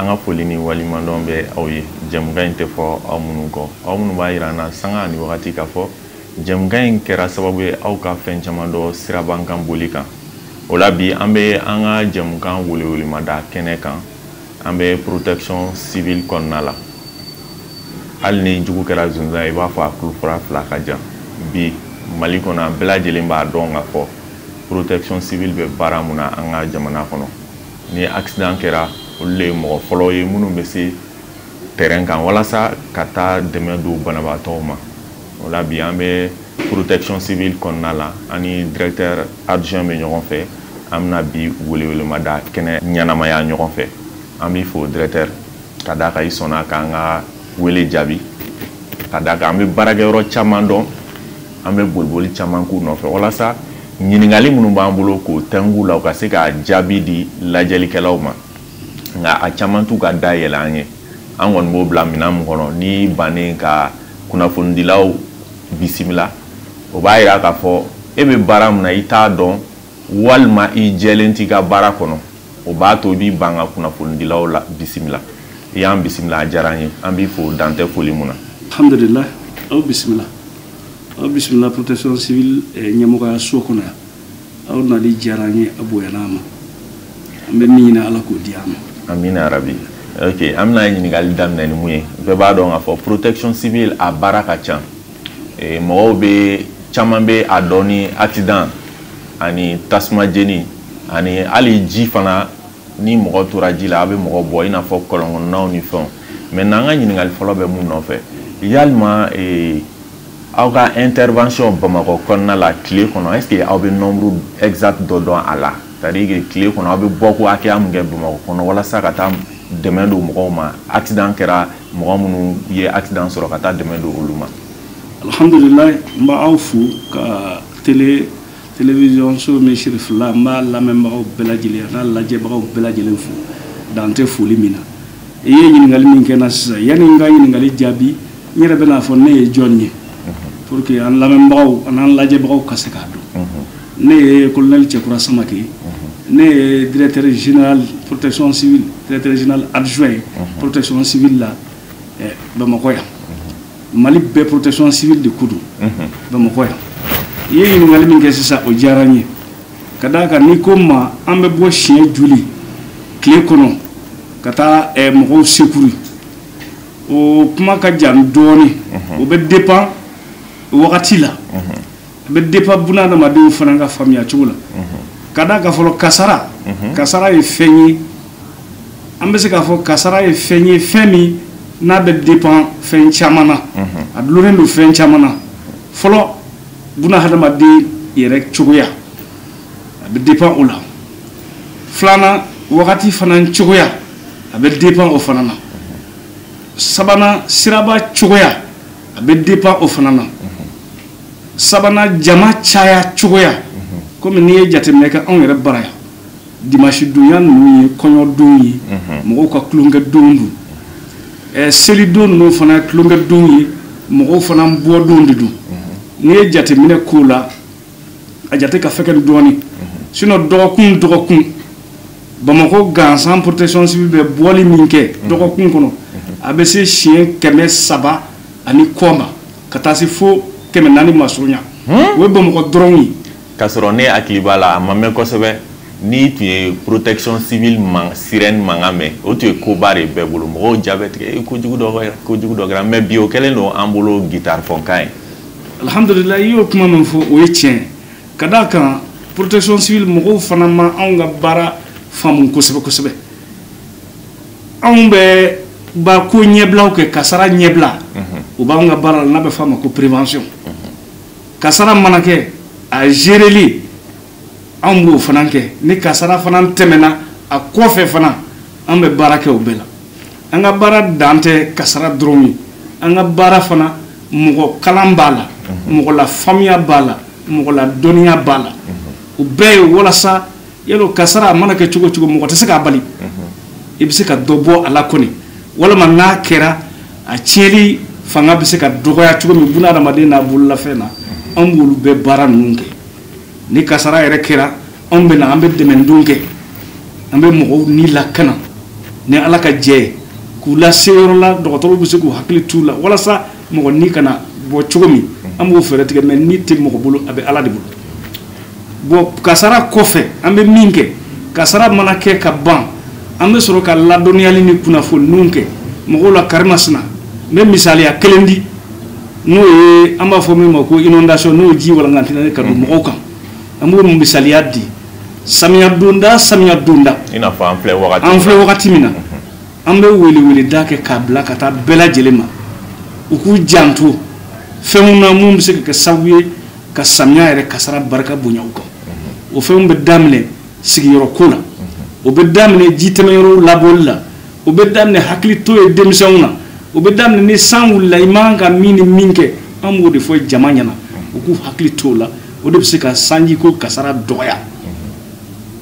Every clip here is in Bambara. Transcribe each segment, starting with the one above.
An ka foli ni waleɲumandɔn bɛ aw ye. Jɛmukan in tɛ fɔ aw minnu kɔ, aw minnu b'a jira an na sanga ani wagati k'a fɔ jɛmukan in kɛra sababu ye aw ka fɛn caman dɔn siraban kan boli kan. O la bi, an bɛ an ka jɛmukan welewelemada kɛnɛ kan. An bɛ protection civile kɔnɔna la. Hali ni jugu kɛra zonzan, i b'a fɔ a kulufura fila ka jan. Bi Mali kɔnɔ, an bɛɛ lajɛlen b'a dɔn k'a fɔ protection civile bɛ baara mun na an ka jamana kɔnɔ. Ni accident kɛra, olu de ye mɔgɔ fɔlɔ ye minnu bɛ se terrain kan walasa ka taa dɛmɛ don banabaatɔw ma. O la bi, an bɛ protection civile kɔnɔna la, ani directeur adjoint bɛ ɲɔgɔn fɛ. An bɛna bi welewelemada kɛnɛ ɲɛnamaya ɲɔgɔn fɛ. An b'i fo, directeur, ka d'a kan i sɔnna k'an ka wele jaabi, ka d'a kan an bɛ baarakɛyɔrɔ caman dɔn, an bɛ boliboli caman k'u nɔfɛ walasa ɲininkali minnu b'an bolo k'o tɛnku la, u ka se ka jaabi di lajɛlikɛlaw ma. Nka a caman t'u ka da yɛlɛ an ye. An kɔni b'o bila minɛn min kɔnɔ, n'i bannen ka kunnafonidilaw bisimila, o b'a yira k'a fɔ e bɛ baara min na, i t'a dɔn, walima i jɛlen t'i ka baara kɔnɔ. O b'a to i b'i ban ka kunnafonidilaw la bisimila. I y'an bisimila, a diyara an ye. An b'i fo dan tɛ foli mun na. Alhamdulillah, aw bisimila, aw bisimila protection civile ɲɛmɔgɔya so kɔnɔ yan. Aw nali diyara an ye, a bonyana an ma. An bɛ min ɲini, Ala k'o di an ma. Amina rabi. Ok, an bɛna ɲininkali daminɛ ni mun ye? Bɛɛ b'a dɔn k'a fɔ protection civile a baara ka ca. Mɔgɔw bɛ caman bɛ a dɔn ni accident ani tasuma jeni ani hali ji fana. Ni mɔgɔ tora ji la, a bɛ mɔgɔ bɔ, i n'a fɔ kɔlɔn kɔnɔnaw ni fɛnw. Maintenant, an ka ɲininkali fɔlɔ bɛ mun nɔfɛ? Yalima aw ka intervention Bamakɔ kɔnɔna la tile kɔnɔ, est ce que aw bɛ nombre exact dɔ dɔn a la? C'est à dire que tile kɔnɔ, aw bɛ bɔ ko hakɛya min kɛ Bamakɔ kɔnɔ walasa ka taa dɛmɛ don mɔgɔw ma, accident kɛra mɔgɔ minnu ye accident sɔrɔ, ka taa dɛmɛ don olu ma? Alhamdulillah, n b'aw fo ka télé télévision so min Sirifila. N b'a lamɛnbagaw bɛɛ lajɛlen a n'a lajɛbagaw bɛɛ lajɛlen fo, dan tɛ foli min na. I ye ɲininkali min kɛ n na sisan, yanni n ka ɲininkali jaabi, n yɛrɛ bɛna fɔ ne ye jɔn ye pour que an lamɛnbagaw an'an lajɛbagaw ka se k'a dɔn. Ne ye colonel Cɛkura Samake ye. Ne ye directeur général protection civile, directeur général adjoint protection civile la Bamakɔ yan. Mali bɛɛ protection civile de ko don Bamakɔ yan. I ye ɲininkali min kɛ sisan, o diyara n ye, ka d'a kan n'i ko n ma an bɛ bɔ siɲɛ joli tile kɔnɔ ka taa mɔgɔw secourir, o kuma ka jan dɔɔni. O bɛ dépend wagati la, a bɛ dépend bunahadamadenw fana ka faamuya cogo la. Ka d'a kan fɔlɔ, kasara ye fɛn ye, an bɛ se k'a fɔ kasara ye fɛn ye, fɛn min n'a bɛ dépend fɛn caman na, a dulonnen don fɛn caman na. Fɔlɔ, bunahadamaden yɛrɛ cogoya, a bɛ dépend o la. Filanan, wagati fana cogoya, a bɛ dépend o fana na. Sabanan, siraba cogoya, a bɛ dépend o fana na. Sabanan, jama caya cogoya. Komi n'i ye jateminɛ kɛ anw yɛrɛ bara yan, dimanche donya ninnu ye kɔɲɔdon ye, mɔgɔw ka tulonkɛ don don. Selidon ninnu fana ye tulonkɛ don ye, mɔgɔw fana bɔ don de don. N'i ye jateminɛ k'o la, a jate ka fɛgɛn dɔɔni. Sinon dɔgɔkun dɔgɔkun, Bamakɔ gansan protection civile bɛ bɔli min kɛ dɔgɔkun kɔnɔ, a bɛ se siɲɛ 300 ani kɔ ma, ka taa se fo 400 ma surunya. O ye Bamakɔ dɔrɔn ye. K'a sɔrɔ ne hakili b'a la, a ma mɛn kosɛbɛ, n'i tun ye protection civile man sirène mankan mɛn, o tun ye koba de bɛɛ bolo. Mɔgɔw ja bɛ tigɛ, kojugu dɔ kɛra, kojugu dɔ kɛra. Mais bi, o kɛlen don an bolo guitare fɔnkan ye. Alhamdulillah, i y'o kuma min fɔ, o ye tiɲɛ ye, ka d'a kan protection civile mɔgɔw fana ma anw ka baara faamu kosɛbɛ kosɛbɛ. Anw bɛ ba ko ɲɛbilaw kɛ, kasara ɲɛbila, o b'anw ka baara la, n'a bɛ f'a ma ko prévention. Kasara mana kɛ, a géreli, anw b'o fana kɛ. Ni kasara fana tɛmɛna, a kɔfɛ fana, an bɛ baara kɛ o bɛɛ la. An ka baara dan tɛ kasara dɔrɔn ye. An ka baara fana, mɔgɔ kalan b'a la, mɔgɔ la faamuya b'a la, mɔgɔ la dɔnniya b'a la. O bɛɛ ye walasa yalo kasara a mana kɛ cogo cogo, mɔgɔ tɛ se k'a bali, i bɛ se ka dɔ bɔ a la kɔni, walima n'a kɛra, a tiɲɛli fanga bɛ se ka dɔgɔya cogo min buna hadamaden n'a bololafɛn na. Anw b'olu bɛɛ baara ninnu kɛ. Ni kasara yɛrɛ kɛra, anw bɛ na, an bɛ dɛmɛdon kɛ, an bɛ mɔgɔw ni lakana. Ni Ala ka jɛ ye, k'u lase yɔrɔ la, dɔgɔtɔrɔw bɛ se k'u hakili t'u la walasa mɔgɔ ni kana bɔ cogo min, an b'o fɛɛrɛ tigɛ. Mais ni tɛ mɔgɔ bolo, a bɛ Ala de bolo. Bon, kasara kɔfɛ, an bɛ min kɛ, kasara mana kɛ ka ban, an bɛ sɔrɔ ka ladɔnniyali ni kunnafoniw kɛ mɔgɔw la. Karimasina, n bɛ misaliya kelen di, n'o ye an b'a fɔ min ma ko inondation, n'o ye ji walankatinɛ ka don mɔgɔw kan. An b'o misaliya di samiya donda, samiya donda. I n'a fɔ an filɛ wagati an filɛ wagati min na, an bɛ weleweleda kɛ k'a bila ka taa bɛɛ lajɛlen ma, u k'u janto fɛnw na mun bɛ se ka kɛ sababu ye ka samiya yɛrɛ kasara barika bonya u kan. O fɛnw bɛ daminɛ sigiyɔrɔ ko la, o bɛ daminɛ ji tɛmɛyɔrɔw labɔli la, o bɛ daminɛ hakili to ye denmisɛnw na, o bɛ daminɛ ni san wulila, i man kan ka min ni min kɛ. An b'o de fɔ jama ɲɛna, u k'u hakili t'o la. O de bɛ se ka sanjiko kasara dɔgɔya.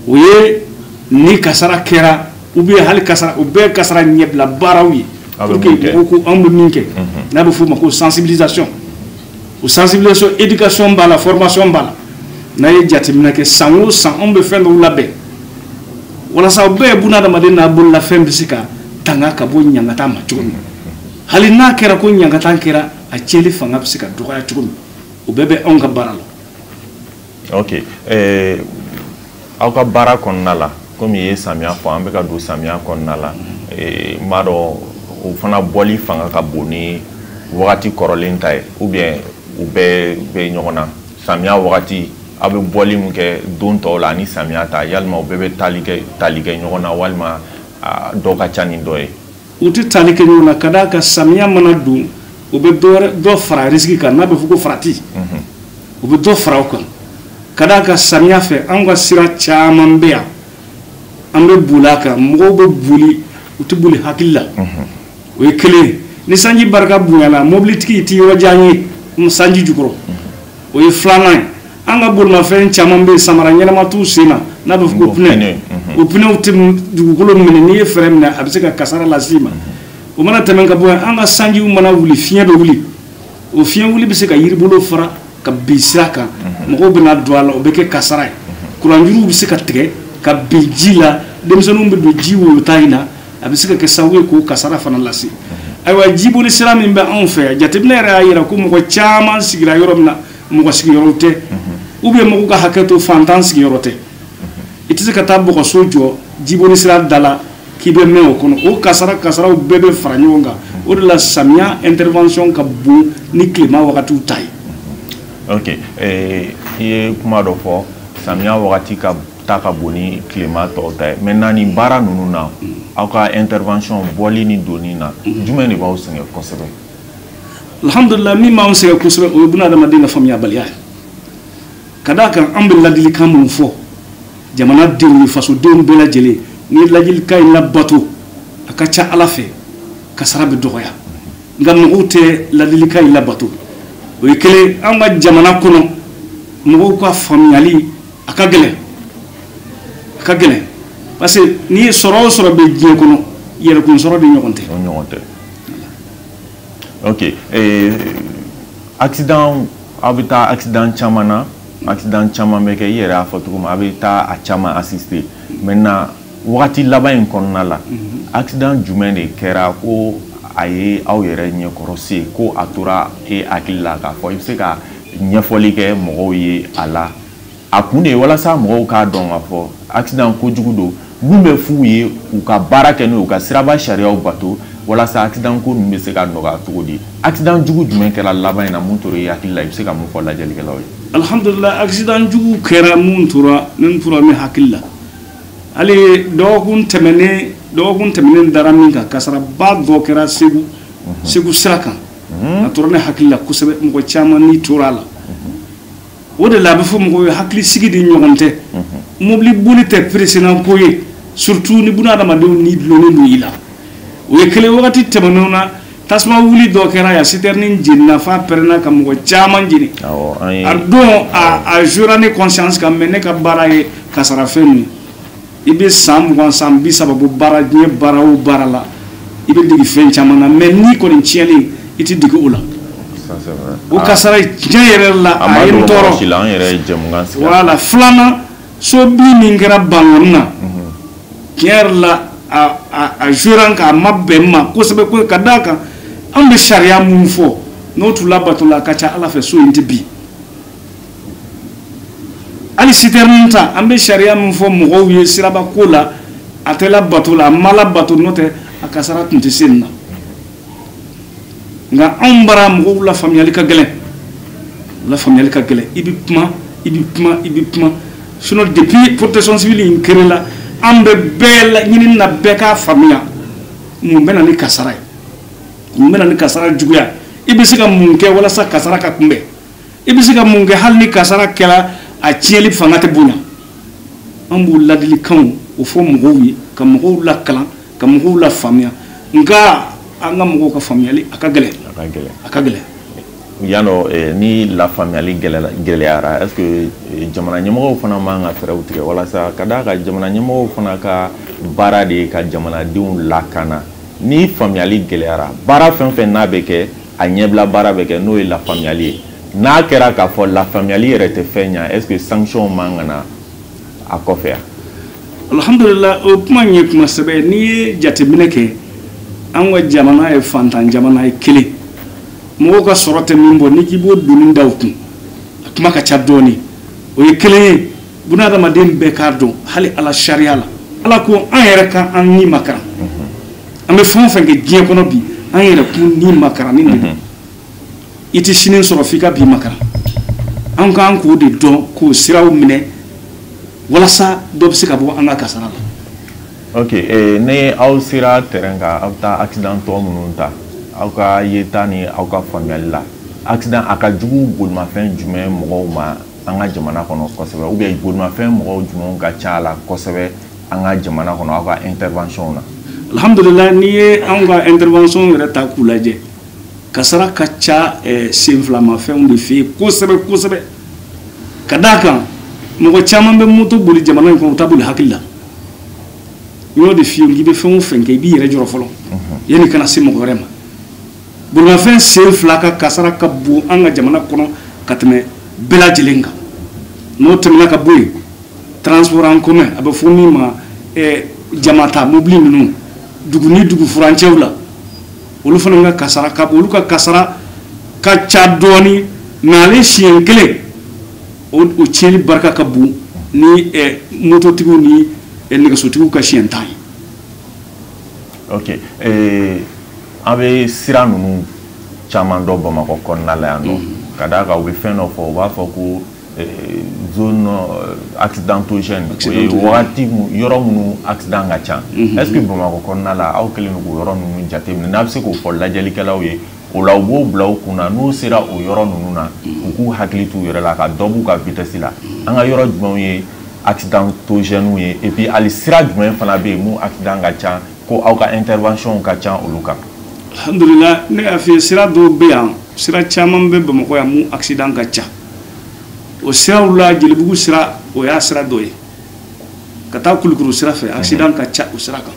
O ye ni kasara kɛra ou bien hali kasara, o bɛɛ kasara ɲɛbila baaraw ye pour que mɔgɔw ko an bɛ min kɛ, n'a bɛ f'o ma ko sensibilisation. O sensibilisation, éducation b'a la, formation b'a la. N'a ye jateminɛ kɛ, san o san anw bɛ fɛn dɔw labɛn walasa o bɛɛ ye bunadamaden n'a bololafɛn bɛ se ka tanga ka bɔ ɲangata ma cogo min. Hali n'a kɛra ko ɲangata kɛra, a tiɲɛli fanga bɛ se ka dɔgɔya cogo min. O bɛɛ bɛ anw ka baara la. Ok, aw ka baara kɔnɔna la, komi i ye samiya fɔ, an bɛ ka don samiya kɔnɔna la, n b'a dɔn o fana bɔli fanga ka bon ni wagati kɔrɔlen ta ye, ou bien u bɛɛ bɛ ɲɔgɔn na? Samiya wagati, aw bɛ bɔli min kɛ don tɔw la ani samiya ta, yalima u bɛɛ bɛ tali kɛ ɲɔgɔn na, walima dɔ ka ca ni dɔ ye? U tɛ tali kɛ ɲɔgɔn na, ka d'a kan samiya mana don, o bɛ dɔ fara risque kan, n'a bɛ fɔ ko farati, o bɛ dɔ fara o kan. Ka d'a kan samiya fɛ, anw ka sira caman bɛ yan, an bɛ boli a kan, mɔgɔw bɛ boli, u tɛ boli hakili la. O ye kelen ye. Ni sanji barika bonyana, mobilitigi ti yɔrɔ jan ye sanji jukɔrɔ. O ye filanan ye. An ka bolimafɛn caman bɛ yen, samara ɲɛnama t'u sen na, n'a bɛ fɔ ko pneu. O pneu tɛ dugukolo minɛ, n'i ye fɛrɛ minɛ, a bɛ se ka kasara las'i ma. O mana tɛmɛ ka bɔ yen, an ka sanjiw mana wuli, fiɲɛ bɛ wuli, o fiɲɛ wuli bɛ se ka yiribolo fara ka bin sira kan, mɔgɔw bɛna don a la, o bɛ kɛ kasara ye. Kuranjuruw bɛ se ka tigɛ ka bin ji la, denmisɛnninw bɛ don ji woyota in na, a bɛ se ka kɛ sababu ye k'o kasara fana lase. Ayiwa, jiboli sira min bɛ anw fɛ yan, jateminɛ yɛrɛ y'a jira ko mɔgɔ caman sigira yɔrɔ min na, mɔgɔ sigiyɔrɔ tɛ, ou bien mɔgɔw ka hakɛ to, fantan sigiyɔrɔ tɛ. I tɛ se ka taa bɔgɔso jɔ jiboli sira da la k'i bɛ mɛn o kɔnɔ. O kasara kasaraw bɛɛ bɛ fara ɲɔgɔn kan. O de la samiya intervention ka bon ni tilema wagatiw ta ye. Ok, i ye kuma dɔ fɔ, samiya wagati ka ta ka bon ni tilema tɔw ta ye. Maintenant, nin baara ninnu na, aw ka intervention bɔli ni donni na, jumɛn de b'aw sɛgɛn kosɛbɛ? Alhamdulilah, min b'anw sɛgɛn kosɛbɛ, o ye bunadamaden ka faamuyabaliya ye. Ka d'a kan an bɛ ladilikan mun fɔ jamanadenw ye, fasodenw bɛɛ lajɛlen, n'i ye ladilikan in labato, a ka ca Ala fɛ kasara bɛ dɔgɔya. Nka mɔgɔw tɛ ladilikan in labato, o ye kelen. An ka jamana kɔnɔ, mɔgɔw ka faamuyali a ka gɛlɛn, a ka gɛlɛn, parce que n'i ye sɔrɔ o sɔrɔ bɛ diɲɛ kɔnɔ, yɛrɛkun sɔrɔ de ɲɔgɔn tɛ. O ɲɔgɔn tɛ. Ok, accident, aw bɛ taa accident caman na, accident caman bɛ kɛ, i yɛrɛ y'a fɔ cogo min, a bɛ taa a caman assister. Maintenant, wagati laban in kɔnɔna la, accident jumɛn de kɛra ko a ye aw yɛrɛ ɲɛkɔrɔ se, ko a tora e hakili la, k'a fɔ i bɛ se ka ɲɛfɔli kɛ mɔgɔw ye a la? A kun de ye walasa mɔgɔw k'a dɔn k'a fɔ accident kojugu don, mun bɛ f'u ye u ka baara kɛ n'o ye, u ka siraba sariyaw bato, walasa accident ko ninnu bɛ se ka nɔgɔya cogo di? Accident jugu jumɛn kɛra laban in na, mun tora i hakili la, i bɛ se ka mun fɔ lajɛlikɛlaw ye? Alhamdulilah, accident jugu kɛra mun tora ne hakili la, hali dɔgɔkun tɛmɛnen dara min kan, kasaraba dɔ kɛra Segu sira kan. A tora ne hakili la kosɛbɛ, mɔgɔ caman ni tora a la. O de la a bɛ fɔ mɔgɔw ye, hakili sigi de ɲɔgɔn tɛ. Mobili boli tɛ peresenan ko ye, surtout ni bunadamadenw ni dulonnen don i la. O ye kelen. Wagati tɛmɛnenw na, tasuma wuli dɔ kɛra yan, citerne jenina f'a pɛrɛnna ka mɔgɔ caman jeni. A don a jouera ne conscience kan. Mais ne ka baara ye kasarafɛn min ye, i bɛ san 20, san 30 bɔ baara, diɲɛ baara o baara la, i bɛ dege fɛn caman na, mais n'i kɔni tiɲɛnen, i tɛ dege o la. O kasara, tiɲɛ yɛrɛ la, a ye n tɔɔrɔ. Voilà. Filanan, so bin min kɛra Bankɔni na, tiɲɛ yɛrɛ la. a jouera kan, a ma bɛn n ma kosɛbɛ, ka d'a kan an bɛ sariya mun fɔ, n'o tun labato la, a ka ca Ala fɛ so in tɛ bin. Hali citerne ta, an bɛ sariya min fɔ mɔgɔw ye siraba ko la, a tɛ labato la, a ma labato, n'o tɛ a kasara tun tɛ se nin na. Nka anw bara mɔgɔw la faamuyali ka gɛlɛn, la faamuyali ka gɛlɛn. I bɛ kuma, i bɛ kuma, i bɛ kuma. Sinon depuis protection civile in créé la, an bɛ bɛɛ ɲini na, bɛɛ k'a faamuya mun bɛ na ni kasara ye, mun bɛ na ni kasara juguya, i bɛ se ka mun kɛ walasa kasara ka kunbɛn, i bɛ se ka mun kɛ hali ni kasara kɛra, a tiɲɛli fanga tɛ bonya. An b'o ladilikanw o fɔ mɔgɔw ye, ka mɔgɔw lakalan, ka mɔgɔw la faamuya. Nka an ka mɔgɔw ka faamuyali a ka gɛlɛn, a ka gɛlɛn. Yanɔ ni lafaamuyali gɛlɛyara, est ce que jamana ɲɛmɔgɔw fana man ka fɛɛrɛw tigɛ walasa ka d'a kan jamana ɲɛmɔgɔw fana ka baara de ye ka jamanadenw lakana? Ni faamuyali gɛlɛyara, baara fɛn fɛn n'a bɛ kɛ, a ɲɛbila baara bɛ kɛ, n'o ye lafaamuyali ye. N'a kɛra k'a fɔ lafaamuyali yɛrɛ tɛ fɛn ɲa, est ce que sanction man ka na a kɔfɛ yan? Alhamdulillah, o kuma in ye kuma sɛbɛ ye. N'i ye jateminɛ kɛ, an ka jamana ye fantan jamana ye. Kelen, mɔgɔw ka sɔrɔ tɛ min bɔ, n'i k'i b'o doni da u kun, a kuma ka ca dɔɔni. O ye kelen ye. Bunahadamaden bɛɛ k'a dɔn, hali Ala sariya la, Ala ko an yɛrɛ ka an ni makaran. An bɛ fɛn o fɛn kɛ diɲɛ kɔnɔ bi, an yɛrɛ kun ni makaranni de don. I tɛ sini sɔrɔ f'i ka bi makaran. An k'an k'o de dɔn, k'o siraw minɛ walasa dɔ bɛ se ka bɔ an ka kasara la. Ok, ni aw sera terrain kan, aw bɛ taa accident tɔ minnu ta, aw ka yeta ni aw ka faamuyali la, accident a ka jugu bolimafɛn jumɛn mɔgɔw ma an ka jamana kɔnɔ kosɛbɛ, ou bien bolimafɛn mɔgɔw jumɛnw ka ca a la kosɛbɛ an ka jamana kɔnɔ aw ka intervention na? Alhamdulillah, n'i ye anw ka intervention yɛrɛ ta k'u lajɛ, kasara ka ca senfilamafɛnw de fɛ yen kosɛbɛ kosɛbɛ. Ka d'a kan mɔgɔ caman bɛ moto boli jamana in kɔnɔ, u t'a boli hakili la. N y'o de f'i ye, k'i bɛ fɛn o fɛn kɛ, i b'i yɛrɛ jɔrɔ fɔlɔ yanni kana se mɔgɔ wɛrɛ ma. Bolimafɛn sen fila ka kasara ka bon an ka jamana kɔnɔ ka tɛmɛ bɛɛ lajɛlen kan. N'o tɛmɛna ka bɔ yen, transport en commun, a bɛ fɔ min ma jamata mobili ninnu, dugu ni dugu furancɛw la, olu fana ka kasara ka bon. Olu ka kasara ka ca dɔɔni, mais ale siɲɛ kelen o tiɲɛni barika ka bon ni mototigiw ni nɛgɛsotigiw ka siɲɛ 10 ye. Ok, an bɛ sira ninnu caman dɔn Bamakɔ kɔnɔna la yan nɔ, ka d'a kan u bɛ fɛn dɔ fɔ, u b'a fɔ ko zone accidentogène, o ye wagati yɔrɔ minnu accident ka ca. Est ce que Bamakɔ kɔnɔna la, aw kɛlen don k'o yɔrɔ ninnu jateminɛ, n'a bɛ se k'o fɔ lajɛlikɛlaw ye, o la u b'o bila u kunna, n'u sera o yɔrɔ ninnu na, u k'u hakili t'u yɛrɛ la, ka dɔ b'u ka vitesse la? An ka yɔrɔ jumɛnw ye accidentogènes ye, et puis hali sira jumɛn fana bɛ yen mun accident ka ca, ko aw ka intervention ka ca olu kan? Alhamdulillah, ne y'a f'i ye, sira dɔw bɛ yan, sira caman bɛ Bamakɔ yan mun accident ka ca. O siraw la, Jelibugu sira, o y'a sira dɔ ye ka taa Kulukoro sira fɛ, accident ka ca o sira kan.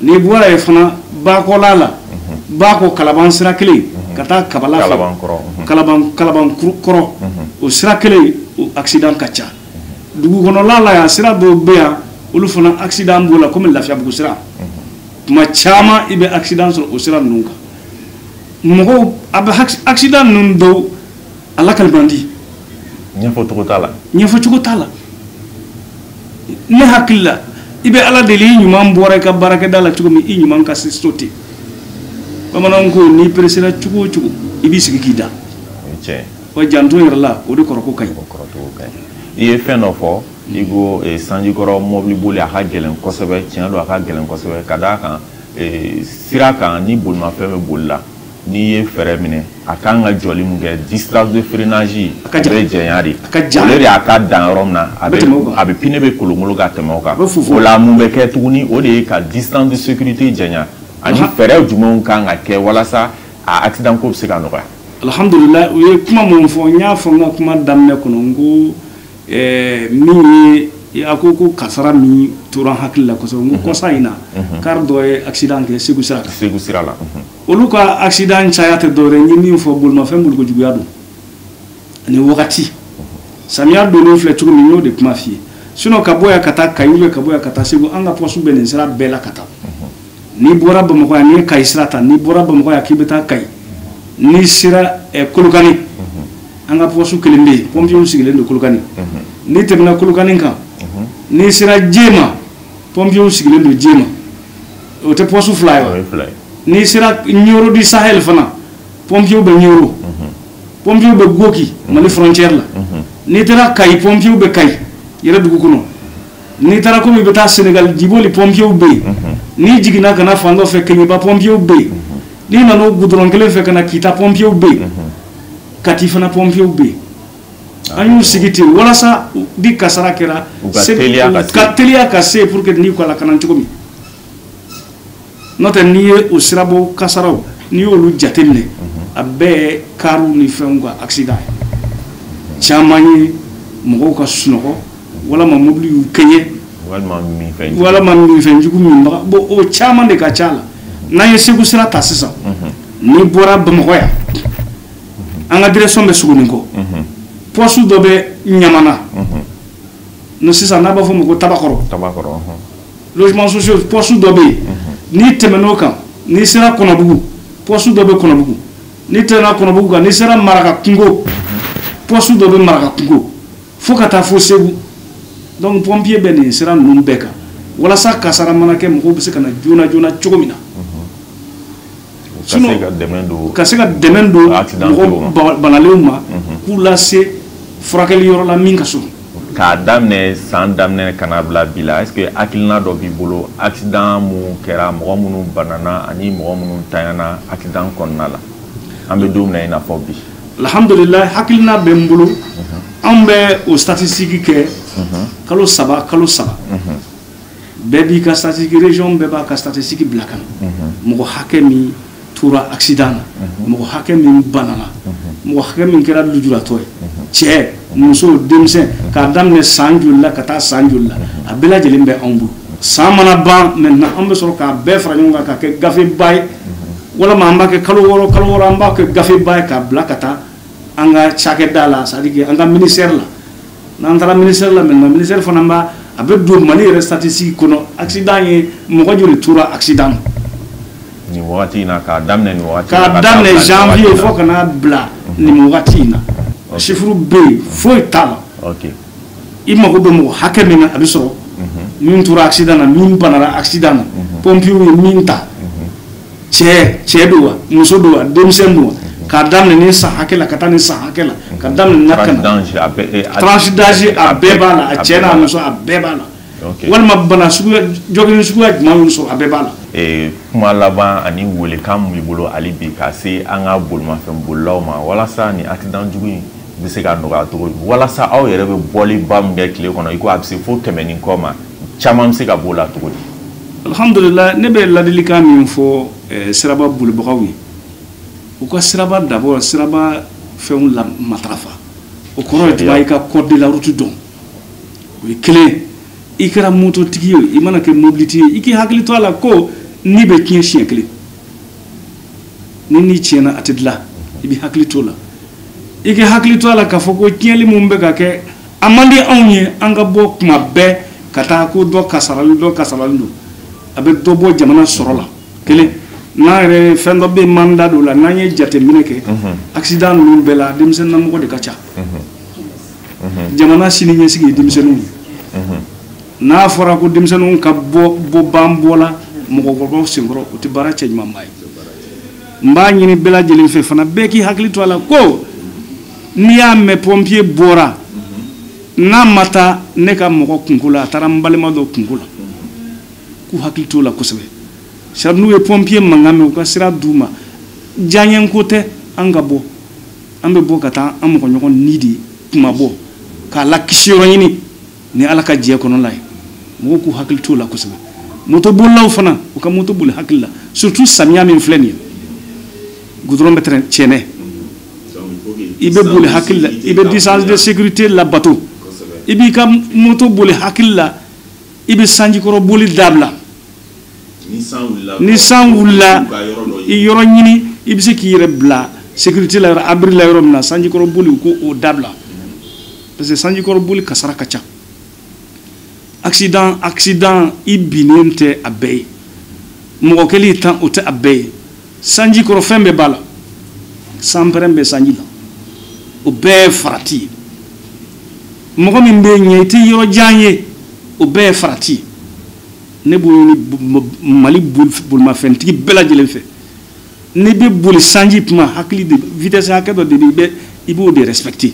N'i bɔra yen fana, Bakɔla la, Bakɔ Kalaban sira kelen ka taa Kabala fɛ, Kalaban kɔrɔ, o sira kelen, o accident ka ca. Dugu kɔnɔla la yan, sira dɔw bɛ yan, olu fana accident b'o la, komi Lafiyabugu sira. Tuma caman i bɛ accident sɔrɔ o sira ninnu kan. Mɔgɔw a bɛ accident ninnu dɔw a lakali man di. Ɲɛfɔcogo t'a la. Ɲɛfɔcogo t'a la. Ne hakili la, i bɛ Ala deli, i ɲuman bɔra i ka baarakɛda la cogo min, i ɲuman ka se so ten. Bamananw ko n'i peresera cogo o cogo, i b'i sigi k'i da. Wa janto yɛrɛ la, o de kɔrɔ ko ka ɲi. O kɔrɔcogo ka ɲi. I ye fɛn dɔ fɔ, i ko sanjikɔrɔ mobili boli a ka gɛlɛn kosɛbɛ. Tiɲɛ don, a ka gɛlɛn kosɛbɛ, ka d'a kan sira kan, ni bolimafɛn bɛ boli la, n'i ye fɛɛrɛ minɛ, a kan ka jɔli mun kɛ, distance de freinage a bɛ janya de, o de y'a ka dan yɔrɔ min na, a bɛ pneu bɛ kolongolo ka tɛmɛ o kan. O la mun bɛ kɛ tuguni, o de ye ka distance de sécurité janya, ani fɛɛrɛ jumɛnw kan ka kɛ walasa a accident ko bɛ se ka nɔgɔya? Alhamdulillah, u ye kuma mun fɔ, n y'a fɔ n ka kuma daminɛ kɔnɔ, n ko min ye a ko kasara min tora n hakili la kosɛbɛ, n ko kɔsa in na, car dɔ ye accident kɛ Segu sira kan. Segu sira la. Olu ka accident caya tɛ dɔwɛrɛ ye, n ye min fɔ, bolimafɛn boliko juguya don ani wagati. Samiya donnen filɛ cogo min, n y'o de kuma f'i ye. Sinon ka bɔ yan ka taa Kayi ou bien ka bɔ yan ka taa Segu, an ka poste bɛ nin sira bɛɛ la ka taa. N'i bɔra Bamakɔ yan, n'i ye Kayi sira ta, n'i bɔra Bamakɔ yan k'i bɛ taa Kayi, n'i sera Kolokani, an ka poste kelen bɛ yen, pompiers sigilen don Kolokani. N'i tɛmɛna Kolokani kan, n'i sera Jema, pompiers sigilen don Jema, o tɛ poste fila ye wa? N'i sera Nioro du Sahel fana, pompiers bɛ Nioro, pompiers bɛ Goki, Mali frontière la. N'i taara Kayi, pompiers bɛ Kayi yɛrɛ dugu kɔnɔ. N'i taara komi i bɛ taa Sénégal, Djiboli pompiers bɛ yen. N'i jiginna ka na fan dɔ fɛ, Keɲeba pompiers bɛ yen. N'i nana o goudron kelen fɛ ka na Kita, pompiers bɛ yen. Kati fana pompiers bɛ yen. An y'u sigi ten walasa ni kasara kɛra, ka teliya ka se pour que n'i ka lakana cogo min. N'o tɛ, n'i ye o sirabɔ kasaraw, n'i y'olu jateminɛ, a bɛɛ ye kariw ni fɛnw ka accident ye. Caman ye mɔgɔw ka sunɔgɔ, walama mobili y'u kɛɲɛ, walama minfɛnjugu minbaga. Bon, o caman de ka ca la. N'an ye Segu sira ta sisan, n'i bɔra Bamakɔ yan, an ka direction bɛ Sogonikɔ, poste dɔ bɛ Ɲamana no sisan, n'a b'a fɔ o ma ko Tabakɔrɔ, logement sociaux, poste dɔ bɛ yen. N'i tɛmɛn'o kan, n'i sera Kɔnɔbugu, poste dɔ bɛ Kɔnɔbugu. N'i tɛmɛna Kɔnɔbugu kan, n'i sera Maraka kungo, poste dɔ bɛ Maraka kungo, fo ka taa fo Segu. Donc pompier bɛ nin sira ninnu bɛɛ kan walasa kasara mana kɛ, mɔgɔw bɛ se ka na joona joona cogo min na. Ka se ka dɛmɛ don mɔgɔ banalenw ma, k'u lase furakɛli yɔrɔ la min ka surun. K'a daminɛ san daminɛ ka n'a bila bi la, est-ce que hakilina dɔ b'i bolo, accident mun kɛra, mɔgɔ minnu banana ani mɔgɔ minnu tanyana accident kɔnɔna la, an bɛ don min na i n'a fɔ bi? Alhamdulilayi, hakilina bɛ n bolo. Anw bɛ o statistique kɛ kalo saba kalo saba. Bɛɛ b'i ka statistique, région bɛɛ b'a ka statistique bila ka na, mɔgɔ hakɛ min tora accident na, mɔgɔ hakɛ min banana, mɔgɔ hakɛ min kɛra lujuratɔ ye, cɛ, muso, denmisɛn, k'a daminɛ san joli la ka taa san joli la, a bɛɛ lajɛlen bɛ anw bolo. San mana ban maintenant, an bɛ sɔrɔ k'a bɛɛ fara ɲɔgɔn kan k'a kɛ gafeba ye, walama an b'a kɛ kalo wɔɔrɔ kalo wɔɔrɔ, an b'a kɛ gafeba ye k'a bila ka taa an ka cakɛda la, c'est à dire que an ka ministère la. N'an taara ministère la maintenant, ministère fana b'a, a bɛ don Mali yɛrɛ statistique kɔnɔ, accident ye mɔgɔ joli tora accident na nin wagati in na, k'a daminɛ nin wagati, k'a daminɛ janvier fo ka n'a bila nin wagati in na. Chiffre bɛ yen, foyi t'a la. I mago bɛ mɔgɔ hakɛ min na, a bɛ sɔrɔ min tora accident na, min banara accident na, pompiers ye min ta, cɛ don wa, muso don wa, denmisɛn don wa, k'a daminɛ nin san hakɛ la ka taa nin san hakɛ la, ka daminɛ nin ka na tranche d'âge a bɛɛ b'a la, a cɛ n'a muso a bɛɛ b'a la. Walima bana suguya, jɔgin suguya jumɛn y'u sɔrɔ, a bɛɛ b'a la. Kuma laban ani welekan mun b'i bolo hali bi ka se an ka bolimafɛn bolilaw ma, walasa nin accident jugu in bɛ se ka nɔgɔya cogo di, walasa aw yɛrɛ bɛ bɔliba min kɛ tile kɔnɔ, i ko a bɛ se fo 100 ni kɔ ma, caman bɛ se ka b'o la cogo di? Alhamdulilayi, ne bɛ ladilikan min fɔ siraba bolibagaw ye, u ka siraba d'abord siraba fɛnw la matarafa. O kɔrɔ ye jumɛn? I ka code de la route dɔn, o ye kelen. I kɛra mototigi ye, i mana kɛ mobilitigi ye, i k'i hakili to a la ko ni bɛ tiɲɛ siɲɛ kelen, ni tiɲɛna a tɛ dilan, i b'i hakili to o la. I k'i hakili to a la k'a fɔ ko tiɲɛli min bɛ ka kɛ, a man di anw ye an ka bɔ kuma bɛɛ ka taa ko dɔ kasaralen dɔ kasaralen don, a bɛ dɔ bɔ jamana sɔrɔ la. Kelen, n'an yɛrɛ fɛn dɔ bɛ yen man da don o la, n'an ye jateminɛ kɛ, accident ninnu bɛɛ la denmisɛnninnamɔgɔ de ka ca. Jamana sini ɲɛsigi ye denmisɛnninw ye. N'a fɔra ko denmisɛnninw ka bɔ ban bɔ la mɔgɔkɔrɔbaw senkɔrɔ, o tɛ baara cɛɲumanba ye. N b'a ɲini bɛɛ lajɛlen fɛ fana, bɛɛ k'i hakili to a la ko n'i y'a mɛn pompier bɔra, n'a ma taa ne ka mɔgɔ kunko la, a taara n balima dɔ kunko la, k'u hakili t'o la kosɛbɛ. Sira n'u ye pompier mankan mɛn, u ka sira d'u ma. Diyaɲɛko tɛ, an ka bɔ, an bɛ bɔ ka taa an mɔgɔ ɲɔgɔn ni de kuma bɔ k'a la kisi yɔrɔ ɲini ni Ala ka jɛ kɔnɔla ye. Mɔgɔw k'u hakili t'o la kosɛbɛ. Moto bolilaw fana, u ka moto boli hakili la, surtout samiya min filɛ nin ye, goudron bɛ tɛrɛn tiɲɛnɛ, i bɛ boli hakili la, i bɛ distance de sécurité labato, i b'i ka moto boli hakili la, i bɛ sanjikɔrɔ boli dabila. Ni san wulila, i yɔrɔ ɲini, i bɛ se k'i yɛrɛ bila sécurité la, yɔrɔ abri la, yɔrɔ min na sanjikɔrɔ boli, u k'o dabila, parce que sanjikɔrɔ boli kasara ka ca. Accident i binnen tɛ a bɛɛ ye, mɔgɔ kɛli tan o tɛ a bɛɛ ye. Sanji kɔrɔ fɛn bɛɛ b'a la, sanpɛrɛn bɛ sanji la, o bɛɛ ye farati ye. Mɔgɔ min bɛ ɲɛ i tɛ yɔrɔ jan ye, o bɛɛ ye farati ye. Ne b'o ɲini Mali bolimafɛntigi bɛɛ lajɛlen fɛ, n'i bɛ boli sanji tuma, hakili de vitesse hakɛ dɔ de bɛ, i b'o de respecter.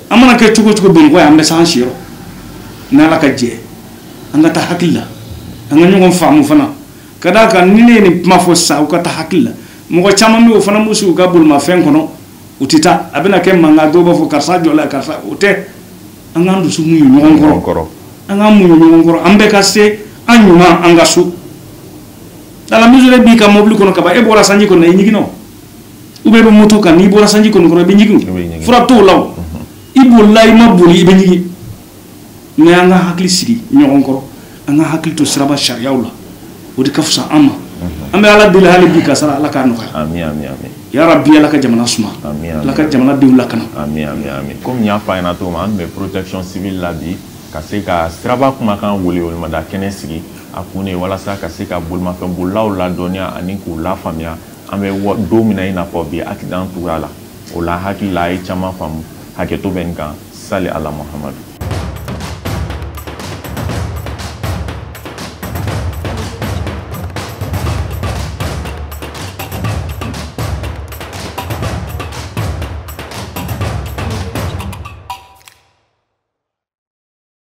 An mana kɛ cogo o cogo Bamakɔ yan, an bɛ s'an siyɔrɔ n'Ala ka jɛ. An ka taa hakili la, an ka ɲɔgɔn faamu fana. Ka d'a kan ni ne ye nin kuma fɔ sisan, u ka taa hakili la. Mɔgɔ caman bɛ yen, o fana b'u sigi u ka bolimafɛn kɔnɔ, u tɛ taa. A bɛna kɛ mankan, dɔw b'a fɔ karisa jɔla, karisa o tɛ. An k'an dusu muɲu ɲɔgɔn kɔrɔ, an k'an muɲu ɲɔgɔn kɔrɔ, an bɛɛ ka se an ɲuman an ka so. Dans la mesure b'i ka mobili kɔnɔ kaban, e bɔra sanji kɔnɔ, i ɲiginna o, ou bien i bɛ moto kan, n'i bɔra sanji kɔni kɔrɔ, i bɛ ɲigin, fura t'o la o. I bolila, i ma boli, i bɛ ɲigin. Mais an ka hakili sigi ɲɔgɔn kɔrɔ, an ka hakili to siraba sariyaw la, o de ka fisa an ma. An bɛ Ala deli hali bi ka sara, Ala k'a nɔgɔya. Ami, ami, ami. Ya Rabbi, Ala ka jamana suma, Ala ka jamanadenw lakana. Ami, ami, ami. Komi n y'a fɔ a ɲɛna cogo min, an tun bɛ protection civile la bi ka se ka siraba kumakan welewelemada kɛnɛ sigi. A kun de ye walasa ka se ka bolimafɛn bolilaw ladɔnniya ani k'u lafaamuya an bɛ don min na i n'a fɔ bi accident cogoya la. O la hakili la a ye caman faamu. Hakɛto bɛ nin kan. Sali ala Muhamadu.